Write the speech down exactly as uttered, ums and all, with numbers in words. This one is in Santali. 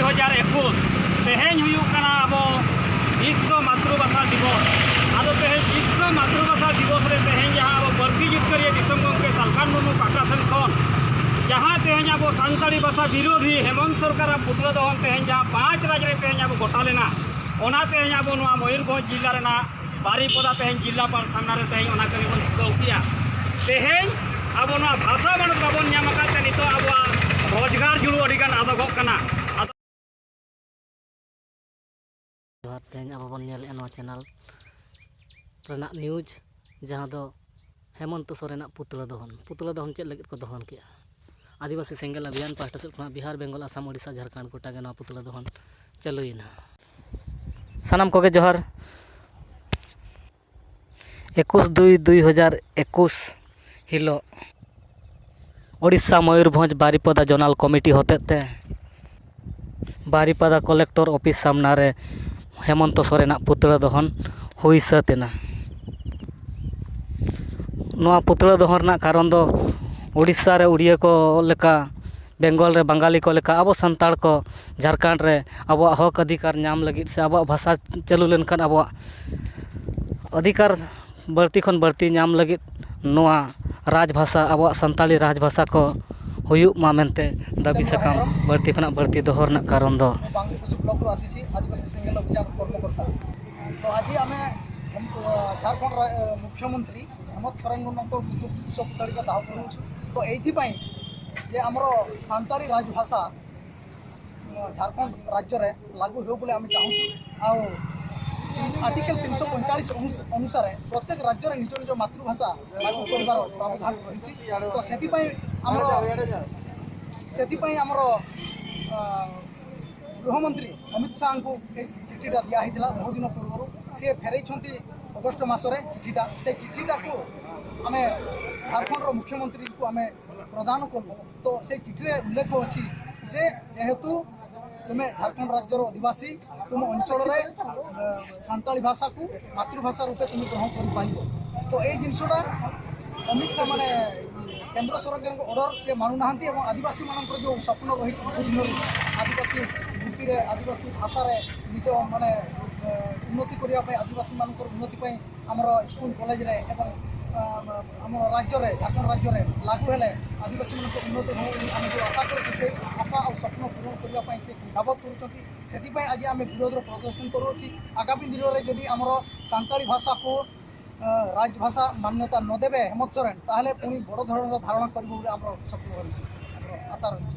ᱦᱟᱡᱟᱨ ᱮᱠᱩᱥ᱾ ᱛᱮᱦᱮᱧ ᱦᱩᱭᱩᱜ ᱠᱟᱱᱟ ᱟᱵᱚ ᱵᱤᱥᱥᱚ ᱢᱟᱛᱨᱩᱵᱷᱟᱥᱟ ᱫᱤᱵᱚᱥ᱾ ᱟᱫᱚ ᱛᱮᱦᱮᱧ ᱵᱤᱥᱥᱚ ᱢᱟᱛᱨᱩᱵᱷᱟᱥᱟ ᱫᱤᱵᱚᱥ ᱨᱮ ᱛᱮᱦᱮᱧ ᱡᱟᱦᱟᱸ ᱟᱵᱚ ᱯᱟᱹᱨᱥᱤ ᱡᱤᱛᱠᱟᱹᱨᱤᱭᱟᱹ ᱫᱤᱥᱚᱢ ᱜᱚᱢᱠᱮ ᱥᱟᱞᱠᱷᱟᱱ ᱢᱩᱨᱢᱩ ᱯᱟᱦᱴᱟ ᱥᱮᱱ ᱠᱷᱚᱱ ᱡᱟᱦᱟᱸ ᱛᱮᱦᱮᱧ ᱟᱵᱚ ᱥᱟᱱᱛᱟᱲᱤ ᱵᱷᱟᱥᱟ ᱵᱤᱨᱳᱫᱷᱤ ᱦᱮᱢᱚᱱᱛ ᱥᱚᱨᱠᱟᱨᱟᱜ ᱯᱩᱛᱲᱟᱹ ᱫᱚᱦᱚᱱ ᱛᱮᱦᱮᱧ ᱡᱟᱦᱟᱸ ᱯᱟᱸᱪ ᱨᱟᱡᱽ ᱨᱮ ᱛᱮᱦᱮᱧ ᱟᱵᱚ ᱜᱚᱴᱟ ᱞᱮᱱᱟ, ᱚᱱᱟ ᱛᱮᱦᱮᱧ ᱟᱵᱚ ᱱᱚᱣᱟ ᱢᱚᱭᱩᱨᱵᱷᱚᱸᱡᱽ ᱡᱤᱞᱟ ᱨᱮᱱᱟᱜ ᱵᱟᱨᱤᱯᱚᱫᱟ ᱛᱮᱦᱮᱧ ᱡᱤᱞᱟᱯᱟᱞ ᱥᱟᱢᱱᱟ ᱨᱮ ᱛᱮᱦᱮᱧ ᱚᱱᱟ ᱠᱟᱹᱢᱤ ᱵᱚᱱ ᱪᱷᱩᱴᱟᱹᱣ ᱠᱮᱜᱼᱟ᱾ ᱛᱮᱦᱮᱧ ᱟᱵᱚ ᱱᱚᱣᱟ ᱵᱷᱟᱥᱟ ᱵᱟᱹᱱᱩᱜ ᱵᱟᱵᱚᱱ ᱧᱟᱢ ᱟᱠᱟᱫ ᱛᱮ ᱱᱤᱛᱚᱜ ᱟᱵᱚᱣᱟᱜ ᱨᱳᱡᱽᱜᱟᱨ ᱡᱩᱲᱩ ᱟᱹᱰᱤ ᱜᱟᱱ ᱟᱫᱚᱜᱚᱜ ᱠᱟᱱᱟ᱾ ᱟᱫᱚ ᱡᱚᱦᱟᱨ, ᱛᱮᱦᱮᱧ ᱟᱵᱚ ᱵᱚᱱ ᱧᱮᱞᱮᱫᱼᱟ ᱱᱚᱣᱟ ᱪᱮᱱᱮᱞ ᱨᱮᱱᱟᱜ ᱱᱤᱭᱩᱡᱽ, ᱡᱟᱦᱟᱸ ᱫᱚ ᱦᱮᱢᱚᱱᱛᱚ ᱥᱚᱨᱮᱱᱟᱜ ᱯᱩᱛᱲᱟᱹ ᱫᱚᱦᱚᱱ᱾ ᱯᱩᱛᱲᱟᱹ ᱫᱚᱦᱚᱱ ᱪᱮᱫ ᱞᱟᱹᱜᱤᱫ ᱠᱚ ᱫᱚᱦᱚᱱ ᱠᱮᱜᱼᱟ? ᱟᱹᱫᱤᱵᱟᱹᱥᱤ ᱥᱮᱸᱜᱮᱞ ᱚᱵᱷᱤᱭᱟᱱ ᱯᱟᱦᱴᱟ ᱥᱮᱫ ᱠᱷᱚᱱᱟᱜ ᱵᱤᱦᱟᱨ, ᱵᱮᱝᱜᱚᱞ, ᱟᱥᱟᱢ, ᱳᱰᱤᱥᱟ, ᱡᱷᱟᱲᱠᱷᱚᱸᱰ ᱜᱚᱴᱟ ᱜᱮ ᱱᱚᱣᱟ ᱯᱩᱛᱲᱟᱹ ᱫᱚᱦᱚᱱ ᱪᱟᱹᱞᱩᱭᱮᱱᱟ᱾ ᱥᱟᱱᱟᱢ ᱠᱚᱜᱮ ᱡᱚᱦᱟᱨ᱾ ᱮᱠᱩᱥ ᱫᱩᱭ ᱫᱩᱭ ᱦᱟᱡᱟᱨ ᱮᱠᱩᱥ ᱦᱤᱞᱳᱜ ᱳᱰᱤᱥᱟ ᱢᱚᱭᱩᱨᱵᱷᱚᱸᱡᱽ ᱵᱟᱨᱤᱯᱚᱫᱟ ᱡᱳᱱᱟᱞ ᱠᱚᱢᱤᱴᱤ ᱦᱚᱛᱮᱛᱮ ᱵᱟᱨᱤᱯᱟᱫᱟ ᱠᱚᱞᱮᱠᱴᱚᱨ ᱚᱯᱷᱤᱥ ᱥᱟᱢᱱᱟ ᱨᱮ ᱦᱮᱢᱚᱱᱛᱚ ᱥᱚᱨᱮᱱᱟᱜ ᱯᱩᱛᱲᱟᱹ ᱫᱚᱦᱚᱱ ᱦᱩᱭ ᱥᱟᱹᱛ ᱮᱱᱟ᱾ ᱱᱚᱣᱟ ᱯᱩᱛᱲᱟᱹ ᱫᱚᱦᱚᱱ ᱨᱮᱱᱟᱜ ᱠᱟᱨᱚᱱ ᱫᱚ ᱳᱰᱤᱥᱟ ᱨᱮ ᱩᱲᱤᱭᱟᱹ ᱠᱚ ᱞᱮᱠᱟ, ᱵᱮᱝᱜᱚᱞ ᱨᱮ ᱵᱟᱝᱜᱟᱞᱤ ᱠᱚ ᱞᱮᱠᱟ ᱟᱵᱚ ᱥᱟᱱᱛᱟᱲ ᱠᱚ ᱡᱷᱟᱲᱠᱷᱚᱸᱰ ᱨᱮ ᱟᱵᱚᱣᱟᱜ ᱦᱚᱠ ᱚᱫᱷᱤᱠᱟᱨ ᱧᱟᱢ ᱞᱟᱹᱜᱤᱫ ᱥᱮ ᱟᱵᱚᱣᱟᱜ ᱵᱷᱟᱥᱟ ᱪᱟᱹᱞᱩ ᱞᱮᱱᱠᱷᱟᱱ ᱟᱵᱚᱣᱟᱜ ᱚᱫᱷᱤᱠᱟᱨ ᱵᱟᱹᱲᱛᱤ ᱠᱷᱚᱱ ᱵᱟᱹᱲᱛᱤ ᱧᱟᱢ ᱞᱟᱹᱜᱤᱫ ᱱᱚᱣᱟ ᱨᱟᱡᱽ ᱵᱷᱟᱥᱟ, ᱟᱵᱚᱣᱟᱜ ᱥᱟᱱᱛᱟᱲᱤ ᱨᱟᱡᱽ ᱵᱷᱟᱥᱟ ᱠᱚ ᱦᱩᱭᱩᱜ ᱢᱟ ᱢᱮᱱᱛᱮ ᱫᱟᱹᱵᱤ ᱥᱟᱠᱟᱢ ᱵᱟᱹᱲᱛᱤ ᱠᱷᱚᱱᱟᱜ ᱵᱟᱹᱲᱛᱤ ᱫᱚᱦᱚ ᱨᱮᱱᱟᱜ ᱠᱟᱨᱚᱱ ᱫᱚ ᱵᱟᱝ ᱵᱞᱚᱠ ᱨᱮ ᱟᱥᱤ ᱟᱹᱫᱤᱵᱟᱹᱥᱤ ᱥᱮᱸᱜᱮᱞ ᱚᱵᱷᱤᱡᱟᱱ ᱠᱚᱨᱢᱚᱠᱚᱨᱛᱟ। ᱛᱚ ᱟᱡᱤ ᱟᱢᱮ ᱡᱷᱟᱲᱠᱷᱚᱸᱰ ᱨᱟᱡᱽ ᱢᱩᱠᱷᱭᱚᱢᱚᱱᱛᱨᱤ ᱦᱮᱢᱚᱱᱛ ᱥᱚᱨᱮᱱ ᱱᱚᱝᱠᱚ ᱠᱩᱛᱩ ᱯᱩᱥᱚ ᱯᱩᱛᱟᱲᱤ ᱠᱟ ᱫᱟᱦᱚ ᱠᱚᱨᱩ। ᱛᱚ ଏଇଥିପାଇଁ ଯେ ଆମର ସାନ୍ତାଳୀ ରାଜଭାଷା ଝାଡ଼ଖଣ୍ଡ ରାଜ୍ୟରେ ଲାଗୁ ହେଉ ବୋଲି ଆମେ ଚାହୁଁଛୁ। ଆଉ ଆର୍ଟିକଲ ତିନିଶହ ପଇଁଚାଳିଶ ଅନୁସ- ଅନୁସାରେ ପ୍ରତ୍ୟେକ ରାଜ୍ୟରେ ନିଜ ନିଜ ମାତୃଭାଷା ଲାଗୁ କରିବାର ପ୍ରାବଧାନ ରହିଛି। ତ ସେଥିପାଇଁ ଆମର ସେଥିପାଇଁ ଆମର ଅ, ଗୃହମନ୍ତ୍ରୀ ଅମିତ ଶାହଙ୍କୁ ଏଇ ଚିଠିଟା ଦିଆହେଇଥିଲା। ବହୁ ଦିନ ପୂର୍ବରୁ ସିଏ ଫେରେଇଛନ୍ତି ଅଗଷ୍ଟ ମାସରେ ଚିଠିଟା। ସେ ଚିଠିଟାକୁ ଆମେ ଝାଡ଼ଖଣ୍ଡର ମୁଖ୍ୟମନ୍ତ୍ରୀଙ୍କୁ ଆମେ ପ୍ରଦାନ କଲୁ। ତ ସେଇ ଚିଠିରେ ଉଲ୍ଲେଖ ଅଛି ଯେ ଯେହେତୁ ତୁମେ ଝାଡ଼ଖଣ୍ଡ ରାଜ୍ୟର ଅଧିବାସୀ, ତୁମ ଅଞ୍ଚଳରେ ଅ, ସାନ୍ତାଳୀ ଭାଷାକୁ ମାତୃଭାଷା ରୂପେ ତୁମେ ଗ୍ରହଣ କରିପାରିବ। ତ ଏଇ ଜିନିଷଟା ଅମିତ ଶାହ, ମାନେ କେନ୍ଦ୍ର ସରକାରଙ୍କ ଅର୍ଡର ସେ ମାନୁନାହାନ୍ତି ଏବଂ ଆଦିବାସୀମାନଙ୍କର ଯେଉଁ ସ୍ୱପ୍ନ ରହିଛି, ବହୁତ ଦିନରୁ ଆଦିବାସୀ ବୃତ୍ତିରେ, ଆଦିବାସୀ ଭାଷାରେ ନିଜ, ମାନେ, ଏ, ଉନ୍ନତି କରିବା ପାଇଁ, ଆଦିବାସୀମାନଙ୍କର ଉନ୍ନତି ପାଇଁ ଆମର ସ୍କୁଲ କଲେଜରେ ଏବଂ, ଅ, ଆମ ରାଜ୍ୟରେ, ଝାଡ଼ଖଣ୍ଡ ରାଜ୍ୟରେ ଲାଗୁ ହେଲେ ଆଦିବାସୀମାନଙ୍କ ଉନ୍ନତି ହେବ ବୋଲି ଆମେ ଯେଉଁ ଆଶା କରୁଛୁ, ସେଇ ଆଶା ଆଉ ସ୍ୱପ୍ନ ପୂରଣ କରିବା ପାଇଁ ସେ କୁଣ୍ଠାବୋଧ କରୁଛନ୍ତି। ସେଥିପାଇଁ ଆଜି ଆମେ ବିରୋଧର ପ୍ରଦର୍ଶନ କରୁଅଛି। ଆଗାମୀ ଦିନରେ ଯଦି ଆମର ସାନ୍ତାଳୀ ଭାଷାକୁ, ଅ, ରାଜଭାଷା ମାନ୍ୟତା ନ ଦେବେ ହେମନ୍ତ ସୋରେନ, ତାହେଲେ ପୁଣି ବଡ଼ ଧରଣର ଧାରଣା କରିବୁ ବୋଲି ଆମର ସ୍ୱପ୍ନ ରହିଛି, ଆମର ଆଶା ରହିଛି।